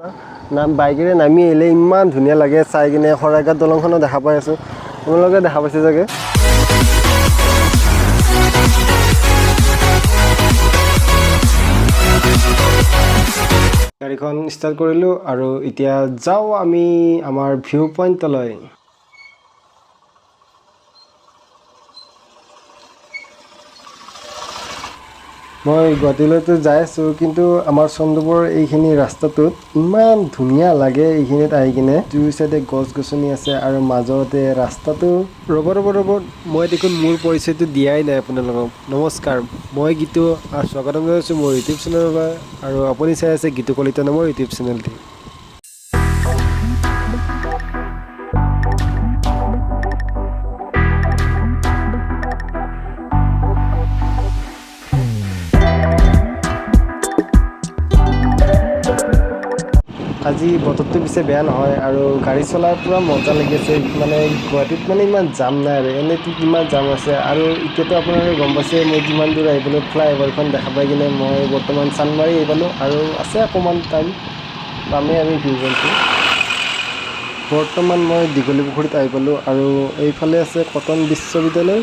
নাম বাইকেৰে নামি আহিলে ইমান ধুনীয়া লাগে চাই কিনে। শৰাইঘাট দলংখনো দেখা পাই আছোঁ, আপোনালোকে দেখা পাইছে চাগে। গাড়ীখন ষ্টাৰ্ট কৰিলোঁ আৰু এতিয়া যাওঁ আমি আমাৰ ভিউ পইণ্টলৈ। মই গুৱাহাটীলৈতো যাই আছোঁ, কিন্তু আমাৰ চন্দ্ৰপুৰৰ এইখিনি ৰাস্তাটোত ইমান ধুনীয়া লাগে। এইখিনিত আহি কিনে দুই চাইডে গছ গছনি আছে আৰু মাজতে ৰাস্তাটো। ৰ'ব ৰ'ব ৰ'ব, মই দেখোন মোৰ পৰিচয়টো দিয়াই নাই আপোনালোকক। নমস্কাৰ, মই গীতু আৰু স্বাগতম জনাইছোঁ মোৰ ইউটিউব চেনেলৰ পৰা আৰু আপুনি চাই আছে গীতু কলিতা নামৰ ইউটিউব চেনেলটি। আজি বতৰটো পিছে বেয়া নহয় আৰু গাড়ী চলাই পূৰা মজা লাগি আছে। মানে গুৱাহাটীত মানে ইমান জাম নাই আৰু এনেইতো কিমান জাম আছে। আৰু এতিয়াতো আপোনালোকে গম পাইছে মই কিমান দূৰ আহি পালোঁ। ফ্লাইঅভাৰখন দেখা পাই কিনে মই বৰ্তমান চানমাৰি আহি পালোঁ আৰু আছে অকণমান টাইম পামেই আমি ভিউ পইণ্টটো। বৰ্তমান মই দীঘলী পুখুৰীত আহি পালোঁ আৰু এইফালে আছে কটন বিশ্ববিদ্যালয়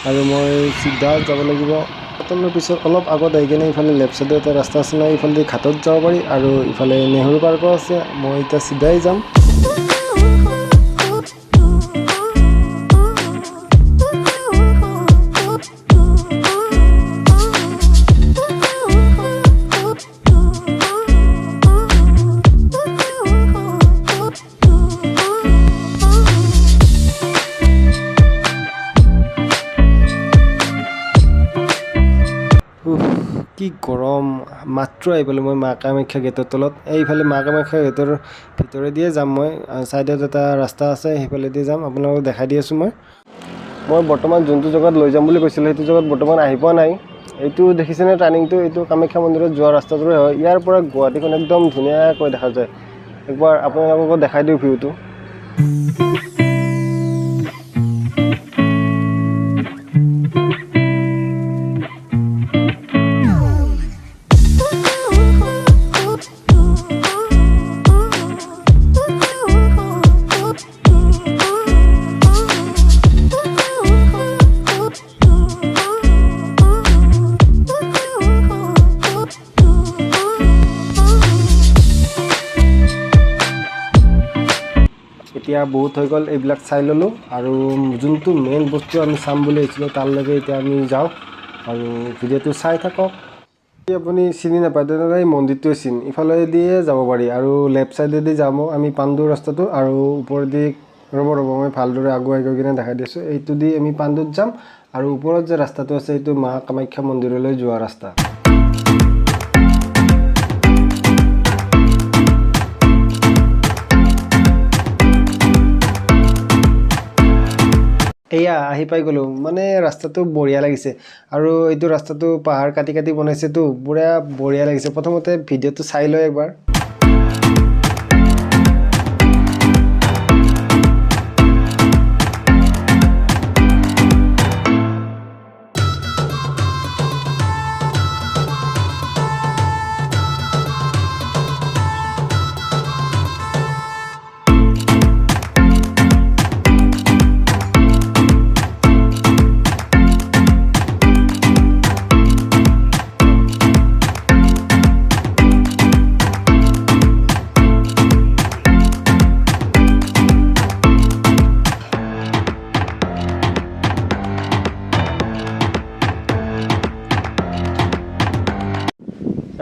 আৰু মই চিধা যাব লাগিব। কটনৰ পিছত অলপ আগত আহি কিনে ইফালে লেফ্ট চাইডে এটা ৰাস্তা আছে নহয়, ইফালেদি ঘাটত যাব পাৰি আৰু ইফালে নেহৰু পাৰ্কো আছে। মই এতিয়া চিধাই যাম। উফ, কি গৰম! মাত্ৰ আহি পালোঁ মই মা কামাখ্যা গেটৰ তলত। এইফালে মা কামাখ্যা গেটৰ ভিতৰেদিয়ে যাম মই। ছাইডত এটা ৰাস্তা আছে, সেইফালেদি যাম, আপোনালোকক দেখাই দি আছোঁ। মই মই বৰ্তমান যোনটো জেগাত লৈ যাম বুলি কৈছিলোঁ, সেইটো জেগাত বৰ্তমান আহি পোৱা নাই। এইটো দেখিছেনে টাৰ্ণিংটো? এইটো কামাখ্যা মন্দিৰত যোৱা ৰাস্তাটোৰে হয়। ইয়াৰ পৰা গুৱাহাটীখন একদম ধুনীয়াকৈ দেখা যায়। একবাৰ আপোনালোককো দেখাই দিওঁ ভিউটো। এতিয়া বহুত হৈ গ'ল, এইবিলাক চাই ল'লোঁ আৰু যোনটো মেইন বস্তু আমি চাম বুলি আহিছিলোঁ, তালৈকে এতিয়া আমি যাওঁ আৰু ভিডিঅ'টো চাই থাকক। যদি আপুনি চিনি নাপায়, তেনেহ'লে এই মন্দিৰটোৱে চিন। ইফালেদিয়ে যাব পাৰি আৰু লেফ্ট ছাইডেদি যাম আমি পাণ্ডুৰ ৰাস্তাটো আৰু ওপৰেদি। ৰ'ব ৰ'ব, মই ভালদৰে আগুৱাই গৈ কিনে দেখাই দিছোঁ। এইটো দি আমি পাণ্ডুত যাম আৰু ওপৰত যে ৰাস্তাটো আছে, এইটো মা কামাখ্যা মন্দিৰলৈ যোৱা ৰাস্তা। এয়া আহি পাই গ'লোঁ। মানে ৰাস্তাটো বঢ়িয়া লাগিছে আৰু এইটো ৰাস্তাটো পাহাৰ কাটি কাটি বনাইছেতো, পূৰা বঢ়িয়া লাগিছে। প্ৰথমতে ভিডিঅ'টো চাই লয় একবাৰ।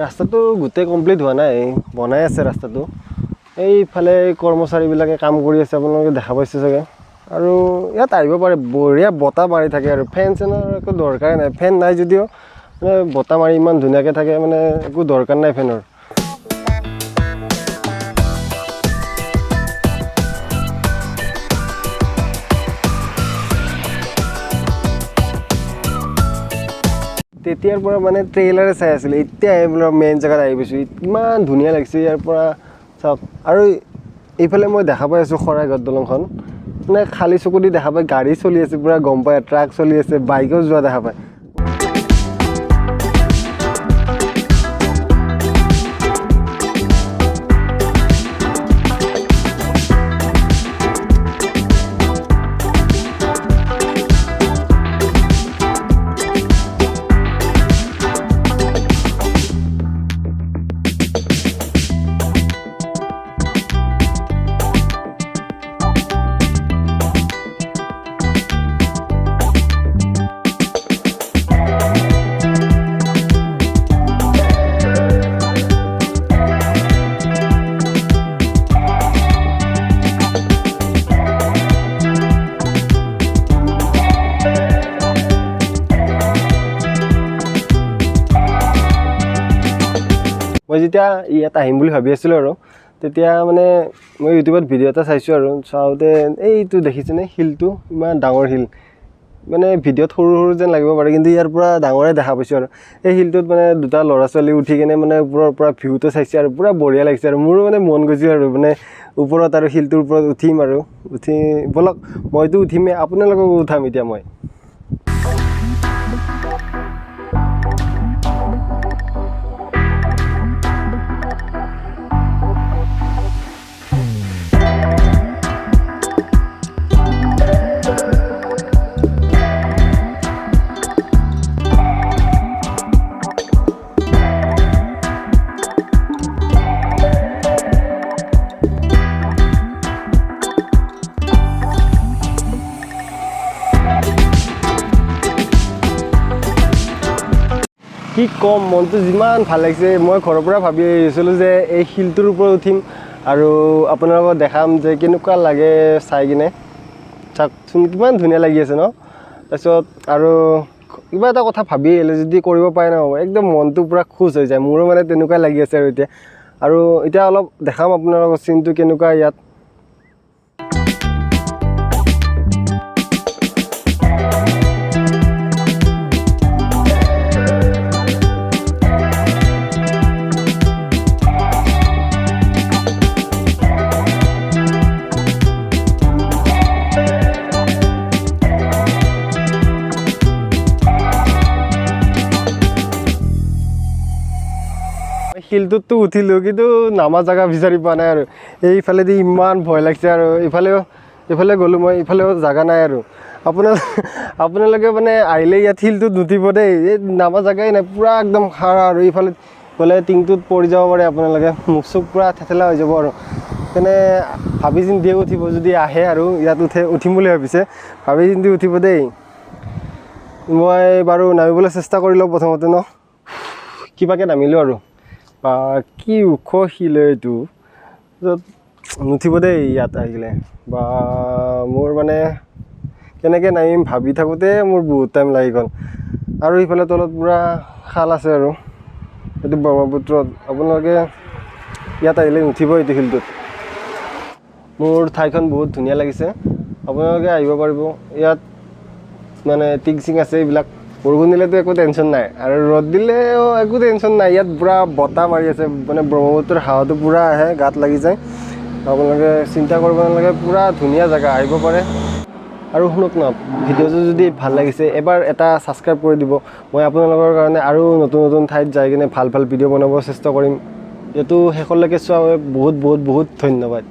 ৰাস্তাটো গোটেই কমপ্লিট হোৱা নাই, বনাই আছে ৰাস্তাটো। এইফালে কৰ্মচাৰীবিলাকে কাম কৰি আছে, আপোনালোকে দেখা পাইছে চাগে। আৰু ইয়াত আহিব পাৰে, বঢ়িয়া বতাহ মাৰি থাকে আৰু ফেন চেনৰ একো দৰকাৰেই নাই। ফেন নাই যদিও মানে বতাহ মাৰি ইমান ধুনীয়াকৈ থাকে, মানে একো দৰকাৰ নাই ফেনৰ। তেতিয়াৰ পৰা মানে ট্ৰেইলাৰে চাই আছিলোঁ, এতিয়া আহি বোলো মেইন জেগাত আহি পাইছোঁ। ইমান ধুনীয়া লাগিছে ইয়াৰ পৰা চাওক। আৰু এইফালে মই দেখা পাই আছোঁ শৰাইঘাট দলংখন, মানে খালী চকু দি দেখা পায়, গাড়ী চলি আছে পূৰা গম পায়, ট্ৰাক চলি আছে, বাইকো যোৱা দেখা পায়। মই যেতিয়া ইয়াত আহিম বুলি ভাবি আছিলোঁ আৰু তেতিয়া মানে মই ইউটিউবত ভিডিঅ' এটা চাইছোঁ আৰু চাওঁতে এইটো দেখিছেনে শিলটো, ইমান ডাঙৰ শিল, মানে ভিডিঅ'ত সৰু সৰু যেন লাগিব পাৰে কিন্তু ইয়াৰ পৰা ডাঙৰে দেখা পাইছোঁ আৰু। এই শিলটোত মানে দুটা ল'ৰা ছোৱালী উঠি কিনে মানে ওপৰৰ পৰা ভিউটো চাইছে আৰু পূৰা বঢ়িয়া লাগিছে আৰু মোৰো মানে মন গৈছে আৰু মানে ওপৰত আৰু শিলটোৰ ওপৰত উঠিম আৰু উঠি ব'লক মইতো উঠিমেই, আপোনালোককো উঠাম এতিয়া মই। কি ক'ম, মনটো যিমান ভাল লাগিছে। মই ঘৰৰ পৰা ভাবি আহিছিলোঁ যে এই শিলটোৰ ওপৰত উঠিম আৰু আপোনালোকক দেখাম যে কেনেকুৱা লাগে চাই কিনে। চাওকচোন কিমান ধুনীয়া লাগি আছে ন। তাৰপিছত আৰু কিবা এটা কথা ভাবি আহিলে যদি কৰিব পাৰে ন, একদম মনটো পূৰা খুচ হৈ যায়। মোৰো মানে তেনেকুৱা লাগি আছে আৰু এতিয়া। আৰু এতিয়া অলপ দেখাম আপোনালোকক চিনটো কেনেকুৱা ইয়াত। শিলটোততো উঠিলোঁ কিন্তু নামা জেগা বিচাৰি পোৱা নাই আৰু এইফালেদি ইমান ভয় লাগিছে আৰু ইফালে গ'লোঁ মই, ইফালেও জেগা নাই আৰু। আপোনালোকে মানে আহিলে ইয়াত শিলটোত নুঠিব দেই, এই নামা জেগাই নাই, পূৰা একদম খাৰা আৰু এইফালে গ'লে টিংটোত পৰি যাব পাৰে আপোনালোকে, মুখ চুখ পূৰা থেতেলা হৈ যাব আৰু। তেনে ভাবি চিন্তিয়ে উঠিব যদি আহে আৰু ইয়াত উঠিম বুলি ভাবিছে, ভাবি চিন্তি উঠিব দেই। মই বাৰু নামিবলৈ চেষ্টা কৰি লওঁ প্ৰথমতে ন, কিবাকৈ নামিলোঁ আৰু। বা কি ওখ শিল এইটো, নুঠিব দেই ইয়াত আহিলে। বা মোৰ মানে কেনেকৈ নামিম ভাবি থাকোঁতে মোৰ বহুত টাইম লাগি গ'ল। আৰু ইফালে তলত পূৰা খাল আছে আৰু এইটো ব্ৰহ্মপুত্ৰত। আপোনালোকে ইয়াত আহিলে নুঠিব এইটো শিলটোত। মোৰ ঠাইখন বহুত ধুনীয়া লাগিছে, আপোনালোকে আহিব পাৰিব। ইয়াত মানে টিং চিং আছে এইবিলাক, বৰষুণ দিলেতো একো টেনশ্যন নাই আৰু ৰ'দ দিলেও একো টেনশ্যন নাই। ইয়াত পূৰা বতাহ মাৰি আছে, মানে ব্ৰহ্মপুত্ৰৰ হাৱাটো পূৰা আহে, গাত লাগি যায়। আপোনালোকে চিন্তা কৰিব নালাগে, পূৰা ধুনীয়া জেগা, আহিব পাৰে। আৰু শুনক না, ভিডিঅ'টো যদি ভাল লাগিছে এবাৰ এটা ছাবস্ক্ৰাইব কৰি দিব। মই আপোনালোকৰ কাৰণে আৰু নতুন নতুন ঠাইত যাই কিনে ভাল ভাল ভিডিঅ' বনাব চেষ্টা কৰিম। এইটো শেষলৈকে চোৱাৰ বাবে বহুত বহুত বহুত ধন্যবাদ।